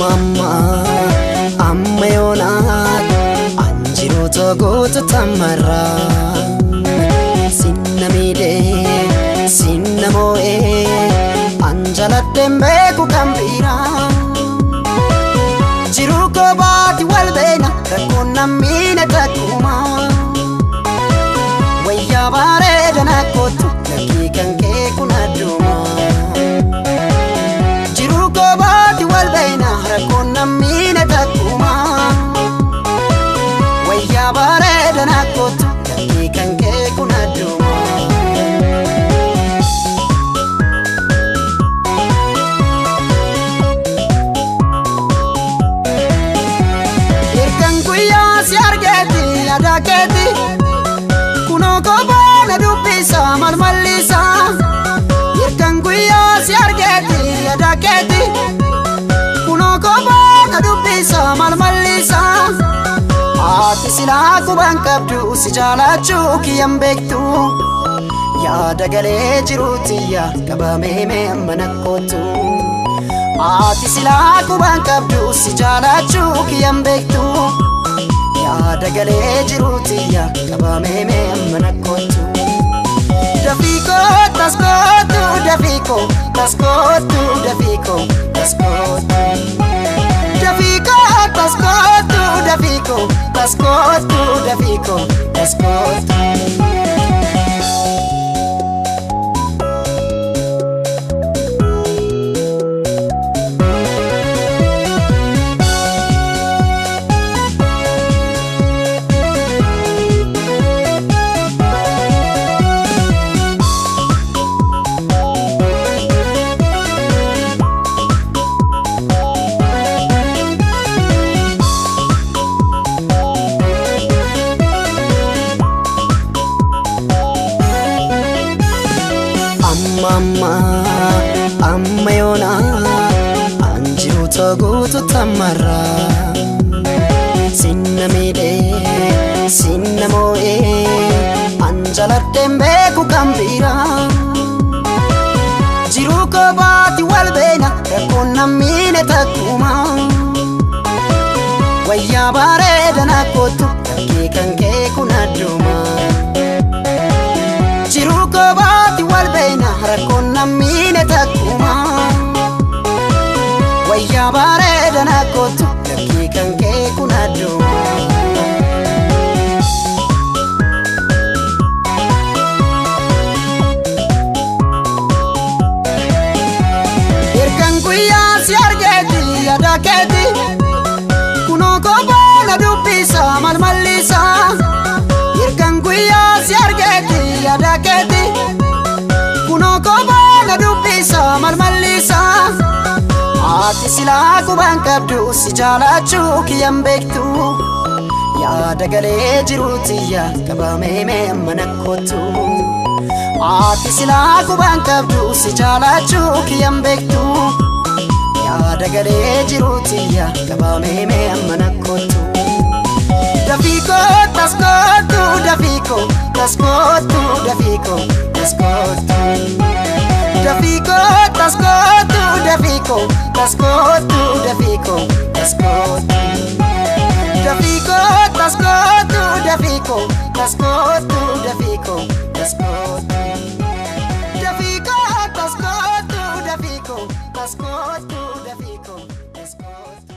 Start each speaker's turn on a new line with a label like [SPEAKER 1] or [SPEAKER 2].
[SPEAKER 1] Amma amma yoonaa anjiru goota tamarraa sinna miidhee sinna moo'ee anjaladheen beeku kan biraa jiruu koo baati wal beena rakkoon nammiine takkuma wayyaa bareeda nakkootu lakkii kan kee kun adduma jiruu koo baati wal beena rakkoon nammiine takkuma wayyaa bareeda nakkootu lakkii kan kee kun adduma. Ergan guyyaa si argeeti yaada keeti kunoo kophaa na dubbisa maal mallisa. Ergan guyyaa si argeeti yaada keeti kunoo kophaa na dubbisa maal mallisa. Ati silaa quban qabdu si jaalachuu kiyyan beektu yaada galee jiruutiyya qabamee mee amma nakkootu. Ati silaa quban qabdu si jaalachuu kiyyan beektu yaada galee jiruutiyya qabamee mee amma nakkootu. Dafiikoo taskootu dafiikoo taskootu dafiikoo taskootu. Dafiikoo taskootu dafiikoo taskootu dafiikoo taskootu. Amma amma yoonaa anjiru guutu tamarraa sinna miidhee sinna moo'ee anjaladheen beeku kan biraa jiruu koo baati wal beena rakkoon nammiine takkuma wayyaa bareeda nakkootu lakkii kan kee kun adduma. Jiruu koo baati wal beena rakkoon nammiine takkuma wayyaa bareeda nakkootu lakkii kan kee kun adduma. Ergan guyyaa si argeeti yaada keeti kunoo kophaa na dubbisa maal mallisa. Ergan guyyaa si argeeti yaada keeti kunoo kophaa na dubbisa maal mallisa. Ati silaa quban qabdu si jaalachuu kiyyan beektu yaada galee jiruutiyya qabamee mee amma nakkootu. Ati silaa quban qabdu si jaalachuu kiyyan beektu yaada galee jiruutiyya qabamee mee amma nakkootu. Dafiikoo taskootu dafiikoo taskootu dafiikoo taskootu. Dafiikoo taskootu dafiikoo taskootu dafiikoo taskootu. Dafiikoo taskootu dafiikoo taskootu dafiikoo taskootu. Dafiikoo taskootu dafiikoo taskootu dafiikoo taskootu.